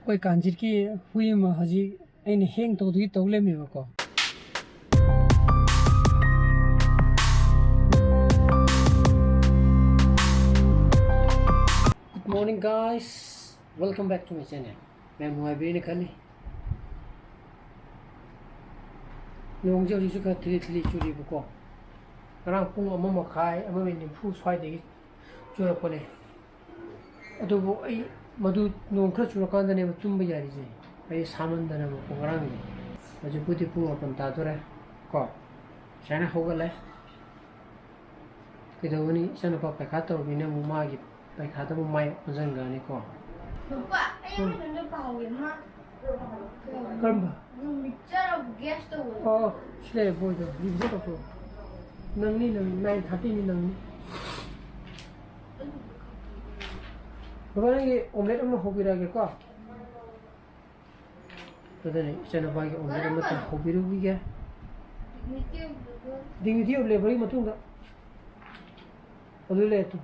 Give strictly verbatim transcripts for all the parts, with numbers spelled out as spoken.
ꯑꯩꯈꯣꯏ ꯀꯥꯟꯆꯤꯠꯀꯤ ꯍꯨꯏ ꯑꯃ ꯍꯧꯖꯤꯛ ꯑꯩꯅ ꯍꯦꯡ ꯇꯧꯗꯨꯒꯤ ꯇꯧ ꯂꯩꯔꯝꯃꯦꯕꯀꯣ꯫ Good morning, guys. Welcome back to my channel. ꯃꯌꯥꯝ ꯅꯨꯡꯉꯥꯏꯕꯤꯔꯤꯅ ꯈꯜꯂꯤ꯫ ꯅꯣꯡꯁꯦ ꯍꯧꯖꯤꯛꯁꯨ ꯈꯔ ꯊꯤꯂꯤ ꯊꯤꯂꯤ ꯆꯨꯔꯤꯕꯀꯣ꯫ ꯉꯔꯥꯡ ꯄꯨꯡ ꯑꯃ ꯃꯈꯥꯏ, ꯑꯃ ꯃꯤꯅꯤꯠ ꯅꯤꯐꯨ ꯁ꯭ꯋꯥꯏꯗꯒꯤ ꯆꯨꯔꯛꯄꯅꯦ꯫ ꯑꯗꯨꯕꯨ ꯑꯩ ꯃꯗꯨ ꯅꯣꯡ ꯈꯔ ꯆꯨꯔꯀꯥꯟꯗꯅꯦꯕ ꯇꯨꯝꯕ ꯌꯥꯔꯤꯁꯦ꯫ ꯑꯩ ꯁꯥꯃꯟꯗꯅꯕꯀꯣ ꯉꯔꯥꯡꯗꯤ꯫ ꯍꯧꯖꯤꯛꯄꯨꯗꯤ ꯄꯨꯡ ꯃꯥꯄꯟ ꯇꯥꯗꯣꯔꯦ ꯀꯣ꯫ ꯁꯨꯃꯥꯏꯅ ꯍꯧꯒꯠꯂꯦ꯫ ꯀꯩꯗꯧꯒꯅꯤ? ꯏꯆꯥꯅꯨꯄꯥ ꯄꯩꯈꯥ ꯇꯧꯔꯕꯅꯤꯅ ꯑꯃꯨꯛ ꯃꯥꯒꯤ ꯄꯩꯈꯥꯗ ꯑꯃꯨꯛ ꯃꯥꯏ ꯑꯣꯟꯁꯤꯟꯈ꯭ꯔꯅꯤꯀꯣ꯫ ꯄꯥꯄꯥ, ꯑꯩ ꯎꯝ꯫ ꯑꯃꯇꯪꯒ ꯄꯥꯍꯧꯒꯦ꯫ ꯃꯥ ꯀꯔꯝꯕ? ꯅꯪ mixture of gas ꯇꯧꯕꯗꯣ꯫ ꯑꯣ, ꯑꯣ, ꯁꯤ ꯂꯩꯔꯦ ꯕꯣꯏꯗꯣ, revision ꯇꯧꯊꯣꯛꯑꯣ꯫ ꯅꯪꯅꯤ, ꯅꯪ, nine thirty ꯅꯤ ꯅꯪꯅꯤ꯫ ꯕꯕꯥ, ꯅꯪꯒꯤ omelette ꯑꯃ ꯍꯧꯕꯤꯔꯛꯑꯒꯦꯀꯣ꯫ ꯑꯗꯨꯅꯤ, ꯏꯆꯥꯅꯨꯄꯥꯒꯤ omelette ꯑꯃꯇ ꯀꯔꯝꯕꯅꯣ? ꯍꯧꯕꯤꯔꯨꯈꯤꯒꯦ꯫ Dignity of Labour꯫ Dignity of Labourꯒꯤ ꯃꯇꯨꯡꯗ꯫ ꯑꯗꯨ ꯂꯩꯔꯦ ꯇꯨ꯫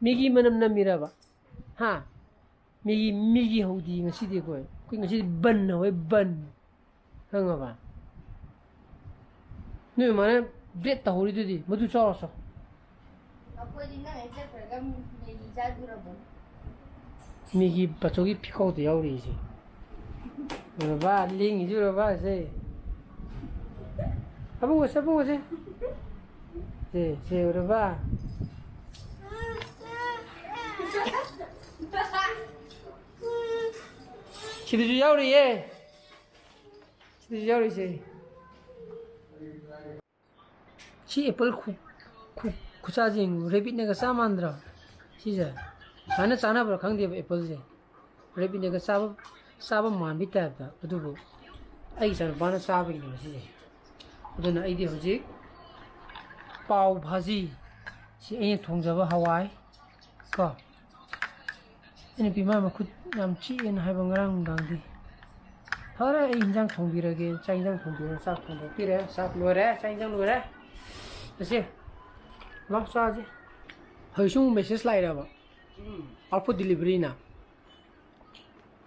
ꯃꯤꯒꯤ ꯃꯅꯝ ꯅꯝꯃꯤꯔꯕ? ꯍꯥ? ꯃꯤꯒꯤ, ꯃꯤꯒꯤ ꯍꯧꯗꯤ ꯉꯁꯤꯗꯤ ꯑꯩꯈꯣꯏ꯫ ꯑꯩꯈꯣꯏ ꯉꯁꯤꯗꯤ ꯕꯟ ꯍꯧꯋꯦ, ꯕꯟ꯫ ꯈꯪꯉꯕ? ꯅꯣꯏ ꯃꯥꯅ bread ꯇꯧꯍꯧꯔꯤꯗꯨꯗꯤ, ꯃꯗꯨ ꯆꯥꯔꯣ ꯆꯣ꯫ ꯑꯩꯈꯣꯏꯗꯤ ꯅꯪ ꯍꯦꯛ ꯆꯠꯈ꯭ꯔꯒ ꯃꯦꯒꯤ ꯆꯥꯗꯣꯔꯕꯅꯤ꯫ ꯃꯦꯒꯤ ꯕꯥꯆꯧꯒꯤ ꯐꯤꯈꯥꯎꯗ ꯌꯥꯎꯔꯤꯁꯦ꯫ ꯎꯔꯕ? ꯂꯦꯡꯉꯤꯁꯦ ꯎꯔꯕ? ꯁꯦ꯫ ꯑꯕꯨꯡꯉꯣꯁꯦ, ꯑꯕꯨꯡꯉꯣꯁꯦ꯫ ꯁꯦ, ꯁꯦ ꯎꯔꯕ? ꯁꯤꯗꯁꯨ ꯌꯥꯎꯔꯤꯌꯦ꯫ ꯁꯤꯗꯁꯨ ꯌꯥꯎꯔꯤꯁꯦ꯫ ꯁꯤ apple ꯈꯨ-, ꯈꯨ-, ꯈꯨꯆꯥꯁꯦ ꯌꯦꯡꯉꯨ, rabbitꯅꯒ ꯆꯥ ꯃꯥꯟꯗ꯭ꯔꯣ? ꯁꯤꯁꯦ ꯁꯨꯃꯥꯏꯅ ꯆꯥꯅꯕ꯭ꯔꯥ ꯈꯪꯗꯦꯕ appleꯁꯦ꯫ Rabbitꯅꯒ ꯆꯥꯕ, ꯆꯥꯕ ꯃꯥꯟꯕꯒꯤ typeꯇ꯫ ꯑꯗꯨꯕꯨ ꯑꯩ ꯏꯆꯥꯅꯨꯄꯥꯅ ꯆꯥꯕꯒꯤꯅꯦꯕ ꯁꯤꯁꯦ꯫ ꯑꯗꯨꯅ ꯑꯩꯗꯤ ꯍꯧꯖꯤꯛ ꯄꯥꯎ ꯚꯥꯖꯤ, ꯁꯤ ꯑꯩꯅ ꯊꯣꯡꯖꯕ ꯍꯋꯥꯏ ꯀꯣ꯫ ꯑꯩ ꯅꯨꯄꯤ ꯃꯥ ꯃꯈꯨꯠ ꯌꯥꯝ ꯆꯤꯛꯑꯦꯅ ꯍꯥꯏꯕ ꯉꯔꯥꯡ ꯅꯨꯡꯗꯥꯡꯗꯤ꯫ ꯐꯔꯦ, ꯑꯩ ꯏꯟꯖꯥꯡ ꯊꯣꯡꯕꯤꯔꯒꯦ꯫ ꯆꯥꯛ ꯏꯟꯖꯥꯡ ꯊꯣꯡꯕꯤꯔꯒ ꯆꯥꯛ ꯊꯣꯡꯗꯣꯛꯄꯤꯔꯦ꯫ ꯆꯥꯛ ꯂꯣꯏꯔꯦ꯫ ꯆꯥꯛ ꯏꯟꯖꯥꯡ ꯂꯣꯏꯔꯦ꯫ ꯑꯁꯦ, ꯂꯥꯎ ꯆꯥꯁꯦ꯫ ꯍꯧꯖꯤꯛꯁꯨ ꯑꯃꯨꯛ message ꯂꯥꯛꯏꯔꯕ? ꯎꯝ꯫ Out for deliveryꯅ?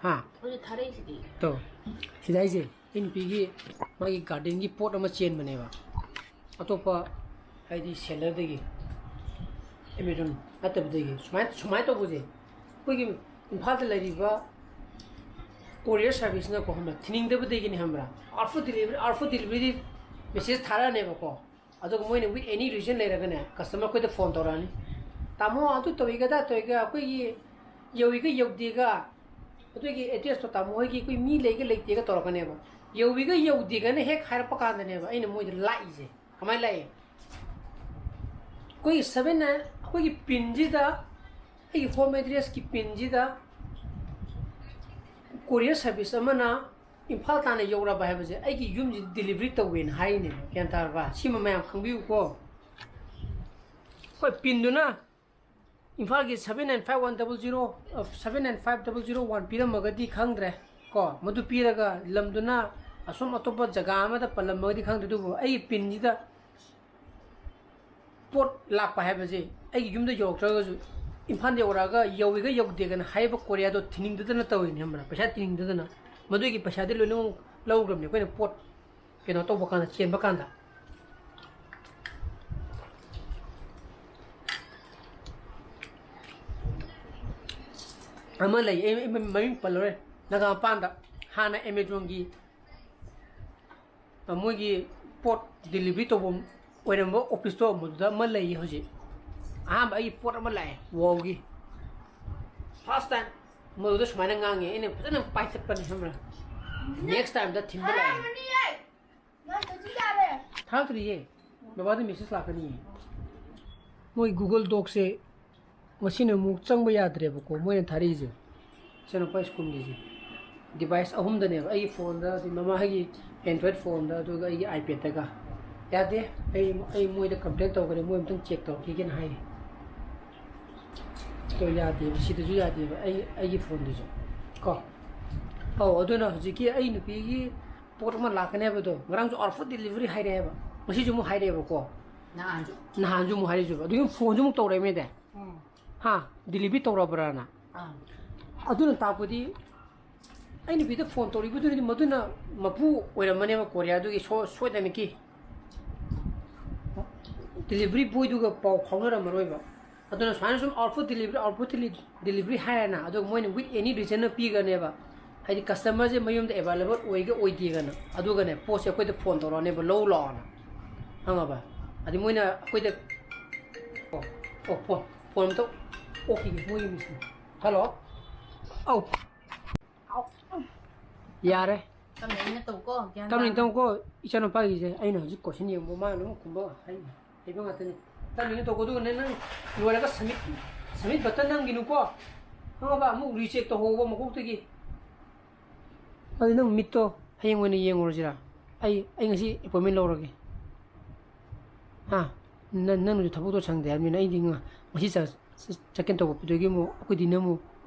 ꯍꯥ? ꯍꯧꯖꯤꯛ ꯊꯥꯔꯛꯏꯁꯤꯗꯤ꯫ ꯇꯧ꯫ ꯁꯤꯗ ꯍꯥꯏꯁꯦ, ꯑꯩ ꯅꯨꯄꯤꯒꯤ ꯃꯥꯒꯤ ꯒꯥꯔꯗꯦꯟꯒꯤ ꯄꯣꯠ ꯑꯃ ꯆꯦꯟꯕꯅꯦꯕ, ꯑꯇꯣꯞꯄ, ꯍꯥꯏꯗꯤ, ꯁꯦꯂꯔꯗꯒꯤ, ꯑꯦꯃꯦꯖꯣꯟ ꯅꯠꯇꯕꯗꯒꯤ꯫ ꯁꯨꯃꯥꯏꯅ, ꯁꯨꯃꯥꯏꯅ ꯇꯧꯕꯁꯦ, ꯑꯩꯈꯣꯏꯒꯤ ꯏꯝꯐꯥꯜꯗ ꯂꯩꯔꯤꯕ ꯀꯣꯔꯤꯌꯔ ꯁꯥꯔꯚꯤꯁꯅꯀꯣ, ꯈꯪꯕ꯭ꯔꯥ, ꯊꯤꯅꯤꯡꯗꯕꯗꯒꯤꯅꯤ, ꯈꯪꯕ꯭ꯔꯥ? ꯑꯥꯔꯠꯐꯨꯜ ꯗꯤꯂꯤꯚꯔꯤ, ꯑꯥꯔꯠꯐꯨꯜ ꯗꯤꯂꯤꯚꯔꯤ ꯃꯦꯁꯦꯖ ꯊꯥꯔꯛꯑꯅꯦꯕꯀꯣ꯫ ꯑꯗꯨꯒ ꯃꯣꯏꯅ with any reason ꯂꯩꯔꯒꯅꯦ, ꯀꯁꯇꯃꯔ ꯑꯩꯈꯣꯏꯗ ꯐꯣꯟ ꯇꯧꯔꯛꯑꯅꯤ, "ꯇꯥꯃꯣ, ꯑꯗꯨ ꯇꯧꯏꯒ, ꯑꯗꯥ ꯇꯧꯏꯒ, ꯑꯩꯈꯣꯏꯒꯤ ꯌꯧꯏꯒ ꯌꯧꯗꯦꯒ, ꯑꯗꯨꯒꯤ ꯑꯦꯗ꯭ꯔꯦꯁꯇꯣ ꯇꯥꯃꯣ ꯍꯣꯏꯒꯤ ꯑꯩꯈꯣꯏ ꯃꯤ ꯂꯩꯒ ꯂꯩꯇꯦꯒ" ꯇꯧꯔꯛꯀꯅꯦꯕ꯫ ꯌꯧꯏꯒ ꯌꯧꯗꯦꯒꯅ ꯍꯦꯛ ꯍꯥꯏꯔꯛꯄ ꯀꯥꯟꯗꯅꯦꯕ ꯑꯩꯅ ꯃꯣꯏꯗ ꯂꯥꯛꯏꯁꯦ꯫ ꯀꯃꯥꯏꯅ ꯂꯥꯛꯏ? ꯑꯩꯈꯣꯏꯒꯤ ꯁꯕꯦꯟ ꯅꯥꯏꯟ, ꯑꯩꯈꯣꯏꯒꯤ ꯄꯤꯟꯁꯤꯗ, ꯑꯩꯒꯤ ꯍꯣꯝ ꯑꯦꯗ꯭ꯔꯦꯁꯀꯤ ꯄꯤꯟꯁꯤꯗ ꯀꯣꯔꯤꯌꯔ ꯁꯥꯔꯚꯤꯁ ꯑꯃꯅ ꯏꯝꯐꯥꯜ ꯇꯥꯟꯅ ꯌꯧꯔꯕ ꯍꯥꯏꯕꯁꯦ ꯑꯩꯒꯤ ꯌꯨꯝꯁꯤꯗ ꯗꯤꯂꯤꯚꯔꯤ ꯇꯧꯋꯦꯅ ꯍꯥꯏꯔꯤꯅꯦꯕ꯫ ꯒ꯭ꯌꯥꯟ ꯇꯥꯔꯕ? ꯁꯤꯃ ꯃꯌꯥꯝ ꯈꯪꯕꯤꯌꯨꯀꯣ꯫ ꯍꯣꯏ, ꯄꯤꯟꯗꯨꯅ ꯏꯝꯐꯥꯜꯒꯤ seven nine five one double zero, seven nine five double zero one ꯄꯤꯔꯝꯃꯒꯗꯤ ꯈꯪꯗ꯭ꯔꯦ ꯀꯣ, ꯃꯗꯨ ꯄꯤꯔꯒ ꯂꯝꯗꯨꯅ ꯑꯁꯣꯝ ꯑꯇꯣꯞꯄ ꯖꯒꯥ ꯑꯃꯗ ꯄꯜꯂꯝꯃꯒꯗꯤ ꯈꯪꯗ꯭ꯔꯦ, ꯑꯗꯨꯕꯨ ꯑꯩꯒꯤ ꯄꯤꯟꯁꯤꯗ ꯄꯣꯠ ꯂꯥꯛꯄ ꯍꯥꯏꯕꯁꯦ ꯑꯩꯒꯤ ꯌꯨꯝꯗ ꯌꯧꯔꯛꯇ꯭ꯔꯒꯁꯨ, ꯏꯝꯐꯥꯜꯗ ꯌꯧꯔꯛꯑꯒ ꯌꯧꯏꯒ ꯌꯧꯗꯦꯒꯅ ꯍꯥꯏꯔꯤꯕ ꯀꯣꯔꯤꯌꯥꯗꯣ ꯊꯤꯅꯤꯡꯗꯗꯅ ꯇꯧꯔꯤꯅꯦ, ꯈꯪꯕ꯭ꯔꯥ? ꯄꯩꯁꯥ ꯊꯤꯅꯤꯡꯗꯗꯅ꯫ ꯃꯗꯨꯒꯤ ꯄꯩꯁꯥꯗꯤ ꯂꯣꯏꯅꯃꯛ ꯂꯧꯈ꯭ꯔꯕꯅꯦ ꯑꯩꯈꯣꯏꯅ, ꯄꯣꯠ ꯀꯩꯅꯣ ꯇꯧꯕ ꯀꯥꯟꯗ, ꯆꯦꯟꯕ ꯀꯥꯟꯗ꯫ ꯑꯃ ꯂꯩ, ꯑꯩ, ꯑꯩ ꯃꯃꯤꯡ ꯄꯜꯂꯔꯣꯏ, ꯅꯥꯒꯥ ꯃꯄꯥꯟꯗ ꯍꯥꯟꯅ ꯑꯦꯃꯦꯖꯣꯟꯒꯤ, ꯑ, ꯃꯣꯏꯒꯤ ꯄꯣꯠ ꯗꯤꯂꯤꯚꯔꯤ ꯇꯧꯐꯝ ꯑꯣꯏꯔꯝꯕ ꯑꯣꯐꯤꯁꯇꯣ ꯃꯗꯨꯗ ꯑꯃ ꯂꯩꯌꯦ ꯍꯧꯖꯤꯛ꯫ ꯑꯍꯥꯟꯕ ꯑꯩꯒꯤ ꯄꯣꯠ ꯑꯃ ꯂꯥꯛꯑꯦ, ꯋꯥꯎꯒꯤ꯫ First time ꯃꯗꯨꯗ ꯁꯨꯃꯥꯏꯅ ꯉꯥꯡꯉꯦ, ꯑꯩꯅ ꯐꯖꯅ ꯄꯥꯏꯈꯠꯄꯅꯤ, ꯈꯪꯕ꯭ꯔꯥ? Next timeꯗ ꯊꯤꯟꯕ ꯂꯥꯛꯑꯦ꯫ ꯊꯥꯔꯛꯇ꯭ꯔꯤꯌꯦ꯫ ꯕꯕꯥꯗ ꯃꯦꯁꯦꯖ ꯂꯥꯛꯀꯅꯤꯌꯦ꯫ ꯃꯣꯏ ꯒꯨꯒꯜ ꯗꯣꯛꯁꯦ ꯉꯁꯤꯅ ꯑꯃꯨꯛ ꯆꯪꯕ ꯌꯥꯗ꯭ꯔꯦꯕꯀꯣ, ꯃꯣꯏꯅ ꯊꯥꯔꯛꯏꯁꯦ꯫ ꯏꯆꯥꯅꯨꯄꯥ ꯁ꯭ꯀꯨꯜꯒꯤꯁꯦ꯫ ꯗꯤꯚꯥꯏꯁ ꯑꯍꯨꯝꯗꯅꯦꯕ, ꯑꯩꯒꯤ ꯐꯣꯟꯗ, ꯑꯗꯩ ꯃꯃꯥꯒꯤ ꯑꯦꯟꯗ꯭ꯔꯣꯏꯗ ꯐꯣꯟꯗ, ꯑꯗꯨꯒ ꯑꯩꯒꯤ ꯑꯥꯏꯄꯦꯗꯇꯒ꯫ ꯌꯥꯗꯦ, ꯑꯩ, ꯑꯩ ꯃꯣꯏꯗ ꯀꯝꯄ꯭ꯂꯦꯟ ꯇꯧꯈ꯭ꯔꯦ, ꯃꯣꯏ ꯑꯝꯇꯪ ꯆꯦꯛ ꯇꯧꯔꯛꯈꯤꯒꯦꯅ ꯍꯥꯏꯌꯦ꯫ ꯑꯗꯣ ꯌꯥꯗꯦꯕ, ꯁꯤꯗꯁꯨ ꯌꯥꯗꯦꯕ, ꯑꯩ, ꯑꯩꯒꯤ ꯐꯣꯟꯗꯁꯨ ꯀꯣ꯫ ꯑꯧ, ꯑꯗꯨꯅ ꯍꯧꯖꯤꯛꯀꯤ ꯑꯩ ꯅꯨꯄꯤꯒꯤ ꯄꯣꯠ ꯑꯃ ꯂꯥꯛꯀꯅꯤ ꯍꯥꯏꯕꯗꯣ, ꯉꯔꯥꯡꯁꯨ ꯑꯥꯔꯠꯐꯨꯜ ꯗꯤꯂꯤꯚꯔꯤ ꯍꯥꯏꯔꯛꯑꯦꯕ, ꯉꯁꯤꯁꯨ ꯑꯃꯨꯛ ꯍꯥꯏꯔꯛꯑꯦꯕ ꯀꯣ꯫ ꯅꯍꯥꯟꯁꯨ꯫ ꯅꯍꯥꯟꯁꯨ ꯑꯃꯨꯛ ꯍꯥꯏꯔꯛꯏꯁꯨ, ꯑꯗꯨꯒꯤ ꯐꯣꯟꯁꯨ ꯑꯃꯨꯛ ꯇꯧꯔꯛꯑꯦꯃꯦꯗ꯫ ꯎꯝ꯫ ꯍꯥ, ꯗꯤꯂꯤꯚꯔꯤ ꯇꯧꯔꯕ꯭ꯔꯥꯅ꯫ ꯑꯥ꯫ ꯑꯗꯨꯅ ꯇꯥꯛꯄꯗꯤ ꯑꯩ ꯅꯨꯄꯤꯗ ꯐꯣꯟ ꯇꯧꯔꯤꯕꯗꯨꯅꯗꯤ ꯃꯗꯨꯅ ꯃꯄꯨ ꯑꯣꯏꯔꯝꯃꯅꯦꯕ ꯀꯣꯔꯤꯌꯥꯗꯨꯒꯤ ꯁꯣ-, ꯁꯣꯏꯗꯅꯃꯛꯀꯤ꯫ ꯗꯤꯂꯤꯚꯔꯤ ꯕꯣꯏꯗꯨꯒ ꯄꯥꯎ ꯐꯥꯎꯅꯔꯝꯃꯔꯣꯏꯕ꯫ ꯑꯗꯨꯅ ꯁꯨꯃꯥꯏꯅ ꯁꯨꯝ output delivery, output deli-, delivery ꯍꯥꯏꯔꯦꯅ, ꯑꯗꯨꯒ ꯃꯣꯏꯅ with any reason ꯑꯃ ꯄꯤꯒꯅꯦꯕ꯫ ꯍꯥꯏꯗꯤ ꯀꯁꯇꯃꯔꯁꯦ ꯃꯌꯨꯝꯗ ꯑꯦꯕꯥꯏꯂꯦꯕꯜ ꯑꯣꯏꯒ ꯑꯣꯏꯗꯦꯒꯅ, ꯑꯗꯨꯒꯅꯦ ꯄꯣꯠꯁꯦ ꯑꯩꯈꯣꯏꯗ ꯐꯣꯟ ꯇꯧꯔꯛꯑꯅꯦꯕ, "ꯂꯧ ꯂꯥꯛꯑꯣꯅ"꯫ ꯈꯪꯉꯕ? ꯑꯗꯩ ꯃꯣꯏꯅ ꯑꯩꯈꯣꯏꯗ, ꯑꯣ, ꯑꯣ, ꯐꯣꯟ, ꯐꯣꯟ ꯑꯝꯇ ꯑꯣꯛꯈꯤꯒꯦ, ꯃꯣꯏꯒꯤ ꯃꯤꯁꯅꯦ꯫ ꯍꯜꯂꯣ꯫ ꯑꯧ꯫ ꯌꯥꯔꯦ꯫ ꯇꯞꯅ ꯏꯪꯅ ꯇꯧꯀꯣ, ꯒ꯭ꯌꯥꯟ ꯇꯞꯅ ꯇꯥꯅ꯫ ꯇꯧꯀꯣ, ꯏꯆꯥꯅꯨꯄꯥꯒꯤꯁꯦ ꯑꯩꯅ ꯍꯧꯖꯤꯛ ꯀꯣꯏꯁꯟ ꯌꯦꯡꯕ, ꯃꯥꯅ ꯑꯗꯨꯝ ꯈꯨꯝꯕ ꯍꯩ-, ꯍꯩꯕ ꯉꯥꯛꯇꯅꯤ꯫ ꯇꯞꯅ ꯏꯪꯅ ꯇꯧꯀꯣ, ꯑꯗꯨꯒꯅꯦ ꯅꯪ ꯂꯣꯏꯔꯒ ꯁꯕꯃꯤꯠ, ꯁꯕꯃꯤꯠ ꯕꯇꯟ ꯅꯝꯈꯤꯅꯨꯀꯣ꯫ ꯈꯪꯉꯕ? ꯑꯃꯨꯛ ꯔꯤꯆꯦꯛ ꯇꯧꯍꯧꯕ ꯃꯀꯣꯛꯇꯒꯤ꯫ ꯑꯗꯨ ꯅꯪ ꯃꯤꯠꯇꯣ ꯍꯌꯦꯡ ꯑꯣꯏꯅ ꯌꯦꯡꯉꯨꯔꯁꯤꯔꯥ? ꯑꯩ, ꯑꯩ ꯉꯁꯤ ꯑꯦꯄꯣꯏꯟꯃꯦꯟ ꯂꯧꯔꯒꯦ꯫ ꯍꯥ? ꯅꯪ, ꯅꯪꯅꯁꯨ ꯊꯕꯛꯇꯣ ꯁꯪꯗꯦ ꯍꯥꯏꯕꯅꯤꯅ ꯑꯩꯗꯤ ꯉ-, ꯉꯁꯤ ꯆꯠ-, ꯆꯠ-, ꯆꯠꯀꯦꯅ ꯇꯧꯕ꯫ ꯑꯗꯨꯗꯒꯤ ꯑꯃꯨꯛ ꯑꯩꯈꯣꯏ ꯗꯤꯅ ꯑꯃꯨꯛ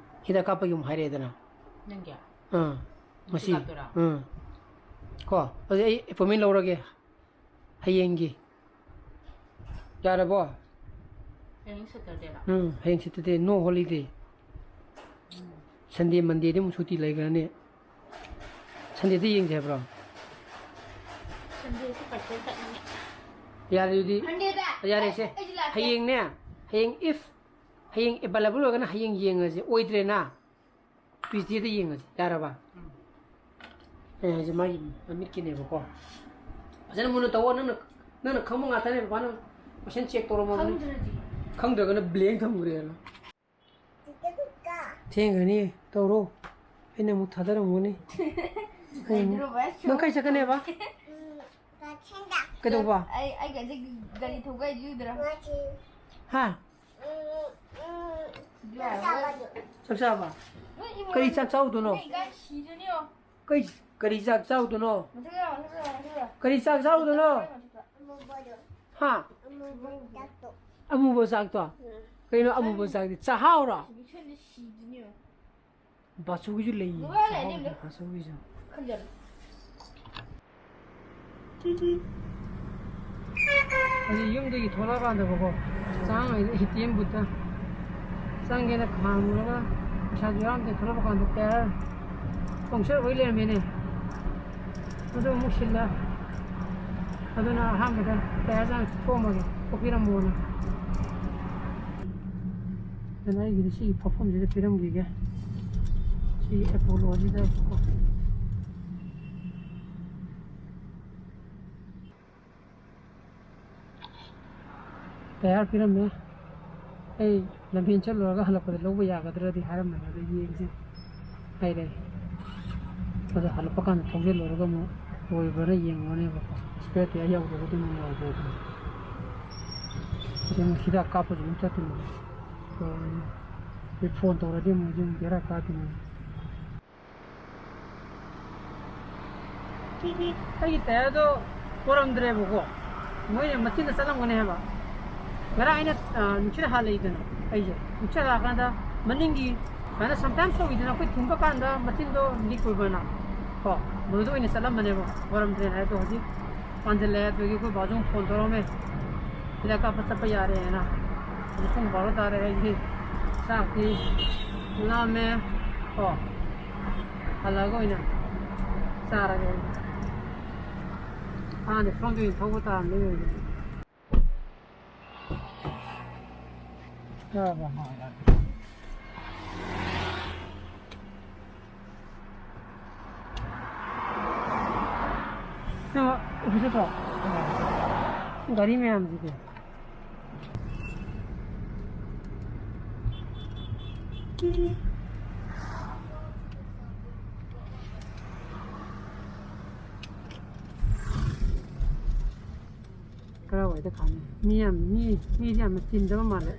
ꯍꯤꯗꯥꯛ ꯀꯥꯞꯄꯒꯤ ꯑꯃꯨꯛ ꯍꯥꯏꯔꯛꯑꯦꯗꯅ꯫ ꯅꯪꯒꯤ? ꯑꯥ, ꯉꯁꯤ ꯉꯁꯤ꯫ ꯀꯥꯞꯇꯣꯏꯔꯥ? ꯑꯥ꯫ ꯀꯣ, ꯑꯗꯨꯗꯤ ꯑꯩ ꯑꯦꯄꯣꯏꯟꯃꯦꯟ ꯂꯧꯔꯒꯦ ꯍꯌꯦꯡꯒꯤ꯫ ꯌꯥꯔꯕꯣ? ꯍꯌꯦꯡ ꯁꯦꯇꯔꯗꯦꯔꯣ? ꯎꯝ, ꯍꯌꯦꯡ ꯁꯦꯇꯔꯗꯦ, no holiday꯫ ꯎꯝ꯫ ꯁꯟꯗꯦ, ꯃꯟꯗꯦꯗꯤ ꯑꯃꯨꯛ ꯁꯨꯇꯤ ꯂꯩꯈ꯭ꯔꯅꯤ꯫ ꯁꯟꯗꯦꯗ ꯌꯦꯡꯁꯦ ꯍꯥꯏꯕ꯭ꯔꯣ? ꯁꯟꯗꯦꯁꯤ ꯄꯔꯁꯦꯟ ꯀꯠꯅꯤꯡꯉꯦ꯫ ꯌꯥꯔꯦ ꯑꯗꯨꯗꯤ꯫ ꯁꯟꯗꯦꯗ? ꯌꯥꯔꯦꯁꯦ꯫ ꯑꯩ, ꯑꯩꯁꯨ ꯂꯥꯛꯀꯦ꯫ ꯍꯌꯦꯡꯅꯦ, ꯍꯌꯦꯡ if, ꯍꯌꯦꯡ ꯑꯦꯕꯥꯏꯂꯦꯕꯜ ꯑꯣꯏꯔꯒꯅ ꯍꯌꯦꯡ ꯌꯦꯡꯉꯁꯦ, ꯑꯣꯏꯗ꯭ꯔꯦꯅ ꯇ꯭ꯌꯨꯁꯗꯦꯗ ꯌꯦꯡꯉꯁꯦ, ꯌꯥꯔꯕ? ꯎꯝ꯫ ꯑꯩ ꯍꯥꯏꯁꯦ ꯃꯥꯒꯤ ꯃꯃꯤꯠꯀꯤꯅꯦꯕꯀꯣ꯫ ꯐꯖꯅ ꯃꯨꯟꯅ ꯇꯧꯋꯣ, ꯅꯪꯅ, ꯅꯪꯅ ꯈꯪꯕ ꯉꯥꯛꯇꯅꯦ, ꯕꯕꯥꯅ ꯀꯣꯏꯁꯟ ꯆꯦꯛ ꯇꯧꯔꯝꯃꯕꯅꯤ꯫ ꯈꯪꯗ꯭ꯔꯗꯤ? ꯈꯪꯗ꯭ꯔꯒꯅ ꯕ꯭ꯂꯦꯡ ꯊꯝꯈ꯭ꯔꯦꯅ꯫ ꯊꯦꯡꯒꯅꯤ, ꯇꯧꯔꯣ꯫ ꯑꯩꯅ ꯑꯃꯨꯛ ꯊꯥꯗꯔꯝꯒꯅꯤ꯫ ꯀꯩꯅꯣ? ꯅꯪ ꯀꯥꯏ ꯆꯠꯀꯅꯦꯕ? ꯀꯩꯗꯧꯕ? ꯑꯩ, ꯑꯩ ꯒꯥꯔꯤ ꯊꯧꯒꯥꯏ ꯌꯨꯗ꯭ꯔꯥ? ꯍꯥ? ꯆꯥꯛ ꯆꯥꯕ? ꯅꯣꯏ ꯏꯃꯨꯡ ꯀꯔꯤ ꯆꯥꯛ ꯆꯥꯎꯗꯣꯏꯅꯣ? ꯅꯣꯏ ꯏꯀꯥꯏ ꯁꯤꯔꯅꯤ ꯌꯦꯡꯉꯣ꯫ ꯀꯩ, ꯀꯔꯤ ꯆꯥꯛ ꯆꯥꯎꯗꯣꯏꯅꯣ? ꯃꯊꯛꯇ ꯂꯥꯛꯑꯣ, ꯃꯊꯛꯇ ꯂꯥꯛꯑꯣ, ꯃꯊꯛꯇ ꯂꯥꯛꯑꯣ꯫ ꯀꯔꯤ ꯆꯥꯛ ꯆꯥꯎꯗꯣꯏꯅꯣ? ꯃꯊꯛꯇ ꯂꯥꯛꯑꯣ, ꯃꯊꯛꯇ ꯂꯥꯛꯑꯣ꯫ ꯍꯥ? ꯑꯃꯨꯕ ꯆꯥꯛꯇꯣ? ꯎꯝ꯫ ꯀꯩꯅꯣ ꯑꯃꯨꯕ ꯆꯥꯛꯇꯤ? ꯆꯥꯛꯍꯥꯎꯔꯣ? ꯃꯤꯛꯁꯟꯗꯤ ꯁꯤꯗꯣꯏꯅꯦ ꯌꯦꯡꯉꯣ꯫ ꯕꯥꯆꯧꯒꯤꯁꯨ ꯂꯩꯌꯦ꯫ ꯃꯣꯕꯥꯏꯜ ꯂꯩꯔꯗꯤ ꯆꯥꯛꯍꯥꯎꯒꯤ ꯑꯝꯇ ꯕꯥꯆꯧꯒꯤꯁꯨ꯫ ꯈꯟꯖꯜꯂꯨ꯫ ꯍꯧꯖꯤꯛ ꯌꯨꯝꯗꯒꯤ ꯊꯣꯛꯂꯛꯑꯀꯥꯟꯗꯀꯣ, ꯆꯥꯡꯉꯩꯗ ꯑꯦ ꯇꯤ ꯑꯦꯝ ꯕꯨꯠꯇ ꯆꯪꯒꯦꯅ ꯈꯥꯝꯃꯨꯔꯒ ꯄꯩꯁꯥꯁꯨ ꯌꯥꯎꯔꯝꯗꯦ꯫ ꯊꯣꯛꯂꯛꯄ ꯀꯥꯟꯗ ꯇꯦꯔꯔ ꯄꯪꯆꯔ ꯑꯣꯏ ꯂꯩꯔꯝꯃꯦꯅꯦ꯫ ꯃꯗꯨ ꯑꯃꯨꯛ ꯁꯤꯜꯂ꯫ ꯑꯗꯨꯅ ꯑꯍꯥꯟꯕꯗ ꯇꯌꯥꯔ ꯆꯥꯡ ꯊꯣꯛꯑꯝꯃꯒꯦ, ꯊꯣꯛꯄꯤꯔꯝꯃꯣꯅ꯫ ꯑꯗꯨꯅ ꯑꯩꯒꯤꯗꯤ ꯁꯤꯒꯤ ꯐꯥꯎꯐꯝꯁꯤꯗ ꯄꯤꯔꯝꯈꯤꯒꯦ꯫ ꯁꯤꯒꯤ ꯑꯦꯄꯣꯂꯣꯁꯤꯗ꯫ ꯇꯌꯥꯔ ꯄꯤꯔꯝꯃꯦ꯫ ꯑꯩ ꯂꯝꯐꯦꯟ ꯆꯠꯂꯨꯔꯒ ꯍꯜꯂꯛꯄꯗ ꯂꯧꯕ ꯌꯥꯒꯗ꯭ꯔꯗꯤ ꯍꯥꯏꯔꯝꯕꯅꯦ, ꯑꯗꯣ ꯌꯦꯡꯁꯦ ꯍꯥꯏꯔꯦ꯫ ꯑꯗꯣ ꯍꯜꯂꯛꯄ ꯀꯥꯟꯗ ꯊꯧꯖꯤꯜꯂꯨꯔꯒ ꯑꯃꯨꯛ ꯂꯣꯏꯕ꯭ꯔꯥ ꯌꯦꯡꯉꯨꯔꯅꯦꯕꯀꯣ꯫ ꯁ꯭ꯄꯦꯌꯔ ꯇꯌꯥꯔ ꯌꯧꯗ꯭ꯔꯒꯗꯤ ꯑꯃꯨꯛ ꯌꯧꯗ꯭ꯔꯦꯗꯅ꯫ ꯑꯗꯩ ꯑꯃꯨꯛ ꯍꯤꯗꯥꯛ ꯀꯥꯞꯄꯁꯨ ꯑꯗꯨꯝ ꯆꯠꯇꯣꯏꯅꯦ꯫ ꯑꯗꯩ ꯐꯣꯟ ꯇꯧꯔꯗꯤ ꯑꯃꯨꯛ ꯍꯧꯖꯤꯛ ꯑꯃꯨꯛ ꯕꯦꯔꯥ ꯀꯥꯗꯣꯏꯅꯦ꯫ ꯑꯩꯒꯤ ꯇꯌꯥꯔꯗꯣ ꯄꯣꯔꯝꯗ꯭ꯔꯦꯕꯀꯣ, ꯃꯣꯏꯅ ꯃꯆꯤꯟꯗ ꯆꯠꯂꯝꯒꯅꯤ ꯍꯥꯏꯕ꯫ ꯉꯔꯥꯡ ꯑꯩꯅ, ꯑ, ꯅꯨꯡꯁꯤꯠ ꯍꯥꯜꯂꯛꯏꯗꯅ, ꯑꯩꯁꯦ ꯅꯨꯡꯁꯤꯠ ꯍꯥꯜꯂꯛꯑꯀꯥꯟꯗ ꯃꯅꯤꯡꯒꯤ ꯁꯨꯃꯥꯏꯅ sometimes ꯇꯧꯋꯤꯗꯅ, ꯑꯩꯈꯣꯏ ꯊꯤꯟꯕ ꯀꯥꯟꯗ ꯃꯆꯤꯟꯗꯣ ꯂꯤꯛ ꯑꯣꯏꯕꯅ ꯀꯣ, ꯃꯗꯨꯗ ꯑꯣꯏꯅ ꯆꯠꯂꯝꯕꯅꯦꯕ, ꯄꯣꯔꯝꯗ꯭ꯔꯦꯅ ꯍꯥꯏꯗꯣ꯫ ꯍꯧꯖꯤꯛ ꯄꯥꯟꯁꯤꯜꯂꯦ꯫ ꯑꯗꯨꯒꯤ ꯑꯩꯈꯣꯏ ꯕꯥꯁꯨ ꯐꯣꯟ ꯇꯧꯔꯝꯃꯦ, "ꯍꯤꯗꯥꯛ ꯀꯥꯞꯄ ꯆꯠꯄ ꯌꯥꯔꯦꯅ"꯫ ꯍꯧꯖꯤꯛ ꯄꯨꯡ ꯕꯥꯔꯣ ꯇꯥꯔꯦ꯫ ꯑꯩꯁꯦ ꯆꯥꯛꯇꯤ ꯂꯥꯝꯃꯦ ꯀꯣ꯫ ꯍꯜꯂꯛꯑꯒ ꯑꯣꯏꯅ ꯆꯥꯔꯒꯦ꯫ ꯍꯥꯟꯅ ꯁꯣꯝꯗ ꯑꯣꯏꯅ ꯊꯧꯕ ꯇꯥꯔꯝꯅꯤ ꯑꯣꯏꯅ꯫ ꯆꯥꯔꯕ? ꯁꯤ ꯑꯣꯐꯤꯁꯇ ꯒꯥꯔꯤ ꯃꯌꯥꯝꯁꯤꯗꯤ꯫ ꯀꯔꯥꯏꯋꯥꯏꯗ ꯈꯥꯝꯃꯤ? ꯃꯤ ꯌꯥꯝ, ꯃꯤ, ꯃꯤꯗꯤ ꯌꯥꯝꯅ ꯆꯤꯟꯗꯕ ꯃꯥꯜꯂꯦ꯫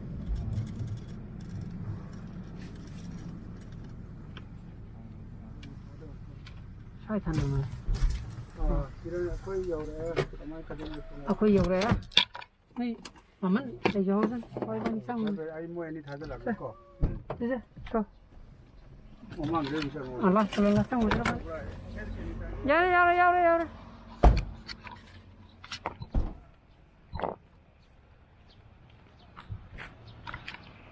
ꯁ꯭ꯋꯥꯏ ꯊꯝꯃꯝꯃꯦ꯫ ꯑꯥ, ꯀꯤꯔꯟ, ꯑꯩꯈꯣꯏ ꯌꯧꯔꯛꯑꯦ꯫ ꯀꯃꯥꯏ ꯀꯩꯗꯧꯅꯤ? ꯑꯩꯈꯣꯏ ꯌꯧꯔꯛꯑꯦ꯫ ꯅꯣꯏ ꯃꯃꯟ ꯂꯩꯖꯍꯧꯗꯅ ꯍꯣꯏ ꯑꯗꯨꯝ ꯆꯪꯉꯨ꯫ ꯐꯔꯦ, ꯐꯔꯦ, ꯑꯩ ꯃꯣꯏ ꯑꯅꯤ ꯊꯥꯖꯤꯜꯂꯛꯑꯒꯦꯀꯣ꯫ ꯎꯝ꯫ ꯁꯤꯁꯦ, ꯁꯣ꯫ ꯃꯃꯥꯡꯗ ꯑꯗꯨꯝ ꯆꯪꯉꯣ꯫ ꯑꯥ, ꯂꯥꯁ, ꯂꯥꯁ, ꯂꯥꯁ ꯆꯪꯉꯨ, ꯆꯪꯉꯨ꯫ ꯌꯥꯔꯦ, ꯌꯥꯔꯦ, ꯌꯥꯔꯦ, ꯌꯥꯔꯦ꯫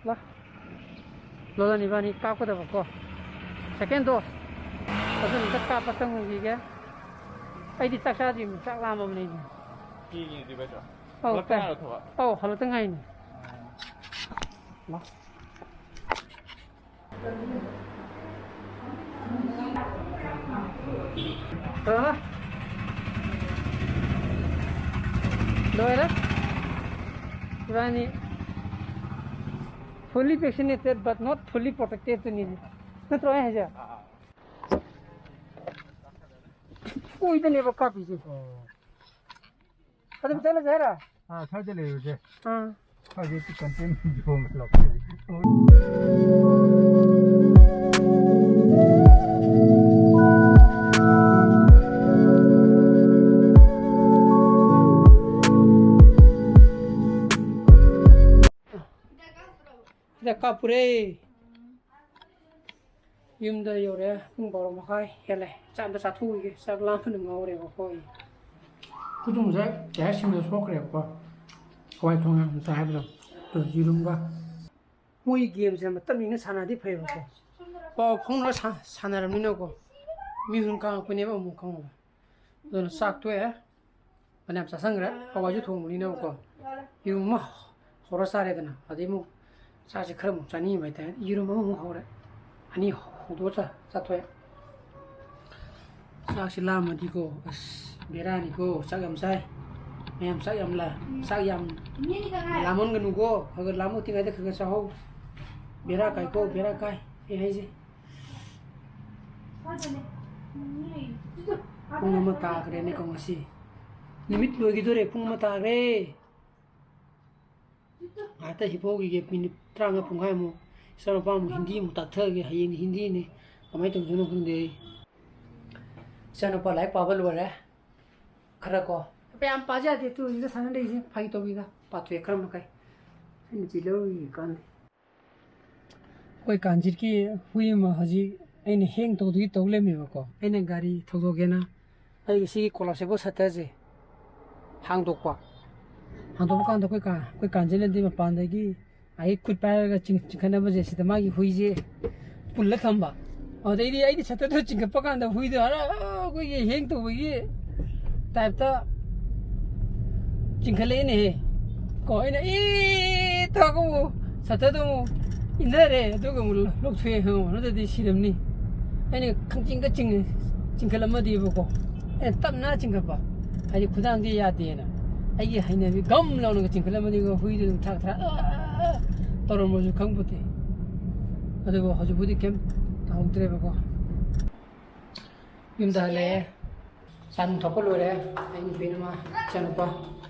ꯂꯥ꯫ ꯂꯣꯂꯟ ꯏꯕꯥꯅꯤ ꯀꯥꯞꯀꯗꯕꯀꯣ꯫ Second dose꯫ ꯑꯗꯨꯝ ꯑꯝꯇ ꯀꯥꯞꯄ ꯆꯪꯉꯨꯈꯤꯒꯦ꯫ ꯑꯩꯗꯤ ꯆꯥꯛ ꯆꯥꯗ꯭ꯔꯤꯕꯅꯤ, ꯆꯥꯛ ꯂꯥꯝꯃꯕꯅꯤꯅꯦ꯫ ꯄꯤꯒꯤꯗ꯭ꯔꯤꯕ ꯍꯥꯏꯗ꯭ꯔꯣ? ꯑꯧ, ꯍꯜꯂꯛꯇ ꯀꯥꯏ-, ꯉꯥꯏꯔꯣ ꯊꯕꯛ? ꯑꯧ, ꯍꯜꯂꯛꯇ ꯉꯥꯏꯅꯤ꯫ ꯂꯥꯛ꯫ ꯍꯜꯂꯣ꯫ ꯂꯣꯏꯔꯦ꯫ ꯏꯕꯥꯅꯤ fully vaccinated but not fully protected ꯇꯨꯅꯤꯅꯦ꯫ ꯅꯠꯇ꯭ꯔꯣ ꯑꯩ ꯍꯥꯏꯁꯦ? ꯎꯏꯗꯅꯦꯕ ꯀꯥꯞꯄꯤꯁꯦ꯫ ꯑꯣ꯫ ꯑꯗꯨꯝ ꯆꯠꯂꯁꯦ ꯍꯥꯏꯔꯣ? ꯑꯥ, ꯁ꯭ꯋꯥꯏꯗ ꯂꯩꯔꯨꯁꯦ꯫ ꯑꯥ꯫ ꯁ꯭ꯋꯥꯏꯗꯩ ꯀꯟꯇꯦꯟ ꯌꯣꯡꯒ ꯂꯧꯊꯣꯛꯑꯦ꯫ ꯁꯤꯗ ꯀꯥꯞꯄꯨꯔꯦ꯫ ꯌꯨꯝꯗ ꯌꯧꯔꯦ꯫ ꯄꯨꯡ ꯕꯥꯔꯣ ꯃꯈꯥꯏ ꯍꯦꯜꯂꯦ꯫ ꯆꯥꯛ ꯑꯝꯇ ꯆꯥꯊꯣꯛꯈꯤꯒꯦ꯫ ꯆꯥꯛ ꯂꯥꯝꯕꯅ ꯉꯥꯎꯔꯦꯕꯀꯣ ꯑꯩ꯫ ꯈꯨꯊꯣꯡꯁꯦ ꯀꯩ ꯍꯥꯏ ꯁꯤꯡꯗ ꯁꯣꯛꯈ꯭ꯔꯦꯕꯀꯣ꯫ ꯍꯋꯥꯏ ꯊꯣꯡꯉꯦ ꯉꯁꯥꯏ ꯍꯥꯏꯕꯗꯣ꯫ ꯑꯗꯨ ꯌꯦꯔꯨꯝꯒ꯫ ꯃꯣꯏ ꯒꯦꯝꯁꯦ ꯃꯇꯝ ꯏꯪꯅ ꯁꯥꯟꯅꯔꯗꯤ ꯐꯩꯌꯦꯕꯀꯣ꯫ ꯄꯥꯎ ꯐꯥꯎꯅꯔ ꯁꯥ-, ꯁꯥꯟꯅꯔꯕꯅꯤꯅꯀꯣ꯫ ꯃꯤ ꯍꯨꯟ ꯀꯥꯡꯉꯛꯄꯅꯦꯕ ꯑꯃꯨꯛ ꯈꯪꯉꯕ꯫ ꯑꯗꯨꯅ ꯆꯥꯛ ꯇꯣꯛꯑꯦ꯫ ꯐꯅꯌꯥꯝ ꯆꯥꯁꯟꯈ꯭ꯔꯦ꯫ ꯍꯋꯥꯏꯁꯨ ꯊꯣꯡꯕꯅꯤꯅꯀꯣ꯫ ꯌꯦꯔꯨꯝ ꯑꯃ ꯍꯧꯔ ꯆꯥꯔꯦꯗꯅ꯫ ꯑꯗꯩ ꯑꯃꯨꯛ ꯆꯥꯛꯁꯦ ꯈꯔ ꯑꯃꯨꯛ ꯆꯥꯅꯤꯡꯉꯤꯕ ꯍꯥꯏꯇꯥꯔꯦ꯫ ꯌꯦꯔꯨꯝ ꯑꯃꯃꯨꯛ ꯍꯧꯔꯦ꯫ ꯑꯅꯤ ꯍꯧꯗꯣꯛꯑ ꯆꯥ-, ꯆꯥꯊꯣꯛꯑꯦ꯫ ꯆꯥꯛꯁꯤ ꯂꯥꯝꯃꯗꯤꯀꯣ, ꯑꯁ, ꯕꯦꯔꯥꯅꯤꯀꯣ꯫ ꯆꯥꯛ ꯌꯥꯝ ꯆꯥꯏ꯫ ꯃꯌꯥꯝ ꯆꯥꯛ ꯌꯥꯝ ꯂꯥ-, ꯆꯥꯛ ꯌꯥꯝ ꯂꯥꯝꯍꯟꯒꯅꯨꯀꯣ꯫ ꯈꯔ ꯈꯔ ꯂꯥꯝꯃꯛꯇ꯭ꯔꯤꯉꯩꯗ ꯈꯔ ꯈꯔ ꯆꯥꯍꯧ꯫ ꯕꯦꯔꯥ ꯀꯥꯏꯀꯣ, ꯕꯦꯔꯥ ꯀꯥꯏ꯫ ꯑꯩ ꯍꯥꯏꯁꯦ꯫ ꯄꯨꯡ ꯑꯃ ꯇꯥꯈ꯭ꯔꯦꯅꯦꯀꯣ ꯉꯁꯤ꯫ ꯅꯨꯃꯤꯠ ꯂꯣꯏꯈꯤꯗꯣꯔꯦ, ꯄꯨꯡ ꯑꯃ ꯇꯥꯈ꯭ꯔꯦ꯫ ꯉꯥꯏꯍꯥꯛꯇ ꯍꯤꯞꯍꯧꯈꯤꯒꯦ, ꯃꯤꯅꯤꯠ ꯇꯔꯥꯃꯉꯥ, ꯄꯨꯡꯈꯥꯏꯃꯨꯛ꯫ ꯏꯆꯥꯅꯨꯄꯥ ꯑꯃꯨꯛ ꯍꯤꯟꯗꯤ ꯑꯃꯨꯛ ꯇꯥꯛꯊꯒꯦ, ꯍꯌꯦꯡꯗꯤ ꯍꯤꯟꯗꯤꯅꯤ꯫ ꯀꯃꯥꯏꯅ ꯇꯧꯗꯣꯏꯅꯣ ꯈꯪꯗꯦ ꯑꯩ꯫ ꯏꯆꯥꯅꯨꯄꯥ ꯂꯥꯏꯔꯤꯛ ꯄꯥꯕ ꯂꯣꯏꯔꯦ꯫ ꯈꯔ ꯀꯣ꯫ ꯌꯥꯝ ꯄꯥꯖ ꯌꯥꯗꯦ, ꯇꯨ ꯍꯧꯖꯤꯛꯇ ꯁꯥꯟꯅ ꯂꯩꯔꯤꯁꯦ꯫ ꯐꯥꯒꯤ ꯇꯧꯕꯤꯗ꯫ ꯄꯥꯊꯣꯛꯑꯦ ꯈꯔ ꯃꯈꯩ꯫ ꯑꯩ ꯅꯨꯄꯤ ꯂꯧꯔꯨꯒꯦ ꯀꯥꯟꯗꯦ꯫ ꯑꯩꯈꯣꯏ ꯀꯥꯟꯖꯤꯠꯀꯤ ꯍꯨꯏ ꯑꯃ ꯍꯧꯖꯤꯛ ꯑꯩꯅ ꯍꯦꯡ ꯇꯧꯗꯨꯒꯤ ꯇꯧ ꯂꯩꯔꯝꯃꯦꯕꯀꯣ꯫ ꯑꯩꯅ ꯒꯥꯔꯤ ꯊꯧꯗꯣꯛꯀꯦꯅ ꯑꯩꯒꯤ ꯁꯤꯒꯤ collapsible shutterꯁꯦ ꯍꯥꯡꯗꯣꯛꯄ꯫ ꯍꯥꯡꯗꯣꯛꯄ ꯀꯥꯟꯗ ꯑꯩꯈꯣꯏ ꯀꯥ-, ꯑꯩꯈꯣꯏ ꯀꯥꯟꯖꯤꯠꯅꯗꯤ ꯃꯄꯥꯟꯗꯒꯤ ꯑꯩ ꯈꯨꯠ ꯄꯥꯏꯔꯒ ꯆꯤꯡ-, ꯆꯤꯡꯈꯠꯅꯕꯁꯦ ꯁꯤꯗ ꯃꯥꯒꯤ ꯍꯨꯏꯁꯦ ꯄꯨꯜꯂ ꯊꯝꯕ꯫ ꯑꯗꯩꯗꯤ ꯑꯩꯗꯤ ꯁꯠꯇꯔꯗꯣ ꯆꯤꯡꯈꯠꯄ ꯀꯥꯟꯗ ꯍꯨꯏꯗꯣ ꯍꯔꯥ ꯑꯩꯈꯣꯏꯒꯤ ꯍꯦꯡ ꯇꯧꯕꯒꯤ ꯇꯥꯏꯞꯇ ꯆꯤꯡꯈꯠꯂꯛꯑꯦꯅꯦꯍꯦ꯫ ꯀꯣ ꯑꯩꯅ ꯑꯦ ꯇꯧꯔꯒ ꯑꯃꯨꯛ ꯁꯠꯇꯔꯗꯣ ꯑꯃꯨꯛ ꯏꯟꯊꯔꯦ, ꯑꯗꯨꯒ ꯑꯃꯨꯛ ꯂꯧꯊꯣꯛꯑꯦ, ꯈꯪꯉꯕ? ꯅꯠꯇ꯭ꯔꯗꯤ ꯁꯤꯔꯝꯅꯤ꯫ ꯑꯩꯅ ꯈꯪꯆꯤꯡꯒ ꯆꯤꯡ ꯆꯤꯡꯈꯠꯂꯝꯃꯗꯤꯕꯀꯣ, ꯑꯩꯅ ꯇꯞꯅ ꯆꯤꯡꯈꯠꯄ, ꯍꯥꯏꯗꯤ ꯈꯨꯗꯥꯡꯗꯤ ꯌꯥꯗꯦꯅ꯫ ꯑꯩꯒꯤ ꯍꯩꯅꯕꯤ ꯒꯝ ꯂꯥꯎꯅꯒ ꯆꯤꯡꯈꯠꯂꯝꯃꯗꯤꯀꯣ, ꯍꯨꯏꯗꯨ ꯑꯗꯨꯝ ꯊꯥꯛ ꯊꯥꯛ ꯑꯥ ꯇꯧꯔꯝꯕꯁꯨ ꯈꯪꯄꯣꯠꯇꯦ꯫ ꯑꯗꯨꯕꯨ ꯍꯧꯖꯤꯛꯄꯨꯗꯤ ꯀꯩꯝ ꯇꯧꯍꯧꯗ꯭ꯔꯦꯕꯀꯣ꯫ ꯌꯨꯝꯗ ꯍꯜꯂꯛꯑꯦ꯫ ꯆꯥ ꯅꯨꯡ ꯊꯛꯄ ꯂꯣꯏꯔꯦ꯫ ꯑꯩ ꯅꯨꯄꯤꯅ ꯃꯥ ꯏꯆꯥꯅꯨꯄꯥ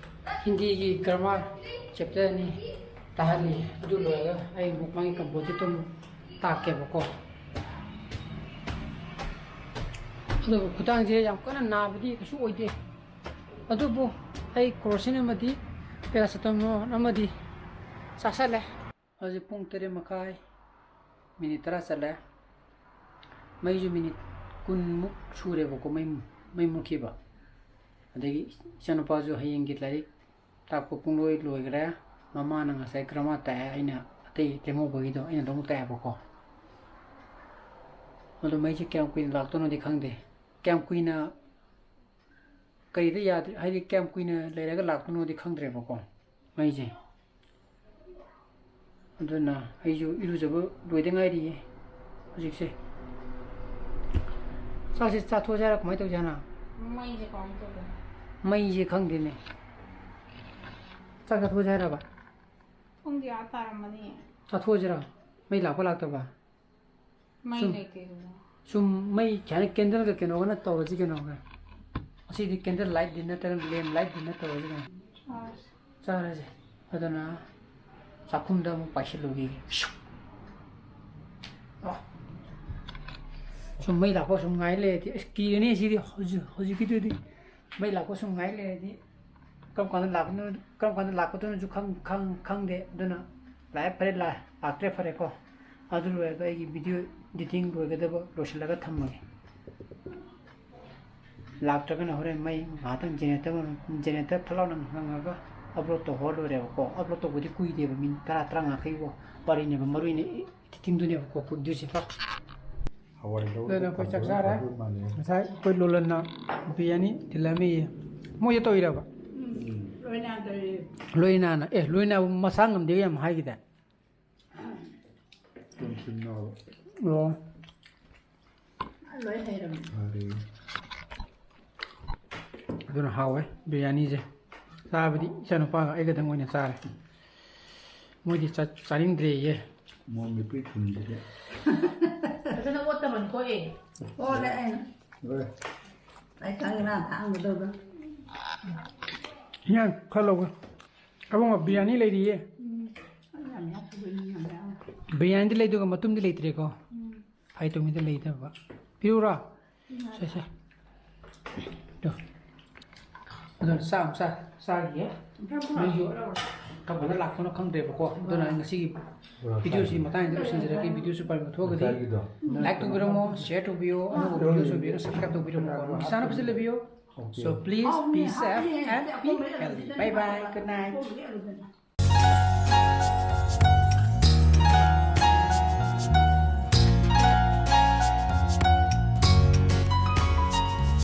ꯍꯤꯟꯗꯤꯒꯤ ꯒ꯭ꯔꯥꯃꯥꯔ ꯆꯦꯞꯇꯔ ꯑꯅꯤ ꯇꯥꯍꯜꯂꯤ꯫ ꯑꯗꯨ ꯂꯣꯏꯔꯒ ꯑꯩ ꯑꯃꯨꯛ ꯃꯥꯒꯤ ꯀꯝꯄꯣꯖꯤꯠꯇꯣ ꯑꯃꯨꯛ ꯇꯥꯛꯀꯦꯕꯀꯣ꯫ ꯑꯗꯨꯕꯨ ꯈꯨꯗꯥꯡꯁꯦ ꯌꯥꯝ ꯀꯟꯅ ꯅꯥꯕꯗꯤ ꯀꯩꯁꯨ ꯑꯣꯏꯗꯦ꯫ ꯑꯗꯨꯕꯨ ꯑꯩ ꯀ꯭ꯔꯣꯁꯤꯟ ꯑꯃꯗꯤ ꯄꯦꯔꯥꯁꯤꯇꯥꯃꯣꯜ ꯑꯃꯗꯤ ꯆꯥꯁꯜꯂꯦ꯫ ꯍꯧꯖꯤꯛ ꯄꯨꯡ ꯇꯔꯦꯠ ꯃꯈꯥꯏ, ꯃꯤꯅꯤꯠ ꯇꯔꯥ ꯆꯠꯂꯦ꯫ ꯃꯩꯁꯨ ꯃꯤꯅꯤꯠ ꯀꯨꯟꯃꯨꯛ ꯁꯨꯔꯦꯕꯀꯣ, ꯃꯩ, ꯃꯩ ꯃꯨꯠꯈꯤꯕ꯫ ꯑꯗꯒꯤ ꯏꯆꯥꯅꯨꯄꯥꯁꯨ ꯍꯌꯦꯡꯒꯤ ꯂꯥꯏꯔꯤꯛ ꯇꯥꯛꯄ ꯄꯨꯡꯂꯣꯏ ꯂꯣꯏꯈ꯭ꯔꯦ꯫ ꯃꯃꯥꯅ ꯉꯁꯥꯏ ꯒ꯭ꯔꯥꯃꯥꯔ ꯇꯥꯛꯑꯦ, ꯑꯩꯅ ꯑꯇꯩ ꯂꯦꯝꯍꯧꯕꯒꯤꯗꯣ ꯑꯩꯅ ꯑꯗꯨꯝ ꯇꯥꯛꯑꯦꯕꯀꯣ꯫ ꯑꯗꯣ ꯃꯩꯁꯦ ꯀꯌꯥꯝ ꯀꯨꯏꯅ ꯂꯥꯛꯇꯣꯏꯅꯣꯗꯤ ꯈꯪꯗꯦ꯫ ꯀꯌꯥꯝ ꯀꯨꯏꯅ ꯀꯩꯗ ꯌꯥꯗ꯭ꯔꯤ, ꯍꯥꯏꯗꯤ ꯀꯌꯥꯝ ꯀꯨꯏꯅ ꯂꯩꯔꯒ ꯂꯥꯛꯇꯣꯏꯅꯣꯗꯤ ꯈꯪꯗ꯭ꯔꯦꯕꯀꯣ ꯃꯩꯁꯦ꯫ ꯑꯗꯨꯅ ꯑꯩꯁꯨ ꯏꯔꯨꯖꯕ ꯂꯣꯏꯗ ꯉꯥꯏꯔꯤꯌꯦ ꯍꯧꯖꯤꯛꯁꯦ꯫ ꯆꯥꯛꯁꯦ ꯆꯥꯊꯣꯛꯑꯁꯦ ꯍꯥꯏꯔꯣ, ꯀꯃꯥꯏꯅ ꯇꯧꯁꯦ ꯍꯥꯏꯅꯣ? ꯃꯩꯁꯦ ꯀꯃꯥꯏꯅ ꯇꯧꯗꯣꯏꯅꯣ? ꯃꯩꯁꯦ ꯈꯪꯗꯦꯅꯦ꯫ ꯆꯥꯛ ꯆꯥꯊꯣꯛꯑꯁꯦ ꯍꯥꯏꯔꯕ? ꯄꯨꯡꯗꯤ ꯑꯥ ꯇꯥꯔꯝꯃꯅꯤ꯫ ꯆꯥꯊꯣꯛꯑꯁꯤꯔꯣ? ꯃꯩ ꯂꯥꯛꯄ ꯂꯥꯛꯇꯕ? ꯃꯩ ꯁꯨꯝ, ꯂꯩꯇꯦ ꯑꯗꯨꯅ꯫ ꯁꯨꯝ ꯃꯩ ꯀꯩ ꯍꯥꯏꯅꯤ, ꯀꯦꯟꯗꯜꯒ ꯀꯩꯅꯣꯒꯅ ꯇꯧꯔꯁꯤ ꯀꯩꯅꯣꯒ꯫ ꯉꯁꯤꯗꯤ ꯀꯦꯟꯗꯜ ꯂꯥꯏꯠ ꯗꯤꯟꯅꯔ ꯅꯠꯇ꯭ꯔꯒ ꯂꯦꯝ ꯂꯥꯏꯠ ꯗꯤꯟꯅꯔ ꯇꯧꯔꯁꯤ ꯀꯩꯅꯣ꯫ ꯑꯁ꯫ ꯆꯥꯔꯁꯦ꯫ ꯑꯗꯨꯅ ꯆꯥꯛꯈꯨꯝꯗ ꯑꯃꯨꯛ ꯄꯥꯏꯁꯤꯜꯂꯨꯈꯤꯒꯦ꯫ ꯑꯣ꯫ ꯁꯨꯝ ꯃꯩ ꯂꯥꯛꯄ ꯁꯨꯝ ꯉꯥꯏ ꯂꯩꯔꯗꯤ ꯑꯁ ꯀꯤꯔꯅꯤ ꯁꯤꯗꯤ꯫ ꯍꯧꯖꯤꯛ, ꯍꯧꯖꯤꯛꯀꯤꯗꯨꯗꯤ ꯃꯩ ꯂꯥꯛꯄ ꯁꯨꯝ ꯉꯥꯏ ꯂꯩꯔꯗꯤ ꯀꯔꯝ ꯀꯥꯟꯗ ꯂꯥꯛꯄꯅꯣ, ꯀꯔꯝ ꯀꯥꯟꯗ ꯂꯥꯛꯀꯗꯣꯏꯅꯣꯁꯨ ꯈꯪ-, ꯈꯪ-, ꯈꯪꯗꯦ꯫ ꯑꯗꯨꯅ ꯂꯥꯛꯑꯦ ꯐꯔꯦ, ꯂꯥꯛ-, ꯂꯥꯛꯇ꯭ꯔꯦ ꯐꯔꯦꯀꯣ꯫ ꯑꯗꯨ ꯂꯣꯏꯔꯒ ꯑꯩꯒꯤ ꯚꯤꯗꯤꯑꯣ ꯏꯗꯤꯇꯤꯡ ꯂꯣꯏꯒꯗꯕ ꯂꯣꯏꯁꯤꯜꯂꯒ ꯊꯝꯃꯒꯦ꯫ ꯂꯥꯛꯇ꯭ꯔꯒꯅ ꯍꯣꯔꯦꯟ ꯃꯩ ꯉꯥꯏꯍꯥꯛꯇꯪ ꯖꯦꯅꯦꯔꯦꯇꯔ, ꯖꯦꯅꯦꯔꯦꯇꯔ ꯐꯠ ꯂꯥꯎꯅ ꯉꯪꯉꯒ ꯑꯞꯂꯣꯗ ꯇꯧꯍꯧꯔ ꯂꯣꯏꯔꯦꯕꯀꯣ꯫ ꯑꯞꯂꯣꯗ ꯇꯧꯕꯗꯤ ꯀꯨꯏꯗꯦꯕ, ꯃꯤꯅꯤꯠ ꯇꯔꯥ, ꯇꯔꯥꯃꯉꯥꯈꯩꯀꯣ ꯋꯥꯔꯤꯅꯦꯕ, ꯃꯔꯨ ꯑꯣꯏꯅ ꯏꯗꯤꯇꯤꯡꯗꯨꯅꯦꯕꯀꯣ ꯀꯨꯏꯗꯣꯏꯁꯦ꯫ ꯑꯗꯨꯅ ꯑꯩꯈꯣꯏ ꯆꯥꯛ ꯆꯥꯔꯦ꯫ ꯉꯁꯥꯏ ꯑꯩꯈꯣꯏ ꯂꯣꯂꯟꯅ ꯕꯤꯔꯌꯥꯅꯤ ꯊꯤꯜꯂꯛꯑꯝꯃꯤꯌꯦ꯫ ꯃꯣꯏꯁꯦ ꯇꯧꯔꯤꯔꯕ? ꯂꯣꯏꯅꯥꯅ, ꯑꯦ, ꯂꯣꯏꯅꯥꯕꯨ ꯃꯁꯥ ꯉꯝꯗꯦꯒ ꯌꯥꯝ ꯍꯥꯏꯈꯤꯗꯥꯏ? ꯑꯣ꯫ ꯂꯣꯏ ꯍꯩꯔꯝꯃꯦ꯫ ꯑꯗꯨꯅ ꯍꯥꯎꯋꯦ ꯕꯤꯔꯌꯥꯅꯤꯁꯦ꯫ ꯆꯥꯕꯗꯤ ꯏꯆꯥꯅꯨꯄꯥꯒ ꯑꯩꯒꯗꯪ ꯑꯣꯏꯅ ꯆꯥꯔꯦ꯫ ꯃꯣꯏꯗꯤ ꯆꯥ-, ꯆꯥꯅꯤꯡꯗ꯭ꯔꯦꯌꯦ꯫ ꯃꯣꯟ ꯃꯤꯄꯨꯏ ꯊꯨꯝꯁꯤꯗꯤ꯫ ꯐꯖꯅ ꯑꯣꯠꯇꯕꯅꯤ ꯊꯣꯛꯑꯦ꯫ ꯑꯣꯠꯂꯦ ꯑꯩꯅ꯫ ꯂꯣꯏꯔꯦ꯫ ꯑꯩ ꯈꯪꯉꯦ ꯃꯥ ꯊꯥꯡꯒꯗꯧꯗꯣ꯫ ꯏꯟꯖꯥꯡ ꯈꯔ ꯂꯧꯒꯦ꯫ ꯑꯕꯨꯡꯉꯣ, ꯕꯤꯔꯌꯥꯅꯤ ꯂꯩꯔꯤꯌꯦ꯫ ꯎꯝ꯫ ꯑꯩ ꯌꯥꯝ ꯌꯥꯎꯈꯤꯕꯩꯅꯤ, ꯌꯥꯝ ꯌꯥꯎꯈꯤ꯫ ꯕꯤꯔꯌꯥꯅꯤꯗꯤ ꯂꯩꯗꯨꯒ ꯃꯇꯨꯝꯗꯤ ꯂꯩꯇ꯭ꯔꯦꯀꯣ꯫ ꯎꯝ꯫ ꯐꯥꯒꯤ ꯇꯧꯅꯤꯗ, ꯂꯩꯇꯕ꯫ ꯄꯤꯔꯨꯔꯣ? ꯁꯦ, ꯁꯦ꯫ ꯇꯨ꯫ ꯑꯗꯨꯅ ꯆꯥꯛ ꯑꯃ ꯆꯥ-, ꯆꯥꯈꯤꯒꯦ꯫ ꯅꯣꯏꯁꯨ ꯀꯔꯝꯕꯅ ꯂꯥꯛꯄꯅꯣ ꯈꯪꯗ꯭ꯔꯦꯕꯀꯣ꯫ ꯑꯗꯨꯅ ꯑꯩ ꯉꯁꯤꯒꯤ ꯚꯤꯗꯤꯑꯣꯁꯤ ꯃꯇꯥꯡꯁꯤꯗ ꯂꯣꯏꯁꯤꯟꯖꯔꯒꯦ꯫ ꯚꯤꯗꯤꯑꯣꯁꯤ ꯄꯥꯝꯕꯤꯕ ꯊꯣꯛꯑꯒꯗꯤ ꯉꯁꯥꯏꯒꯤꯗꯣ꯫ ꯂꯥꯏꯛ ꯇꯧꯕꯤꯔꯝꯃꯣ, ꯁꯤꯌꯔ ꯇꯧꯕꯤꯌꯣ, ꯑꯅꯧꯕ ꯚꯤꯗꯤꯑꯣꯁꯨ ꯌꯦꯡꯕꯤꯌꯨ, ꯁꯕꯁꯀ꯭ꯔꯥꯏꯕ ꯇꯧꯕꯤꯔꯝꯃꯣꯀꯣ꯫ ꯅꯨꯡꯁꯤ ꯆꯥꯟꯅ ꯐꯖꯅ ꯂꯩꯕꯤꯌꯨ꯫ Okay. So please be safe and be healthy. Bye bye. Good night.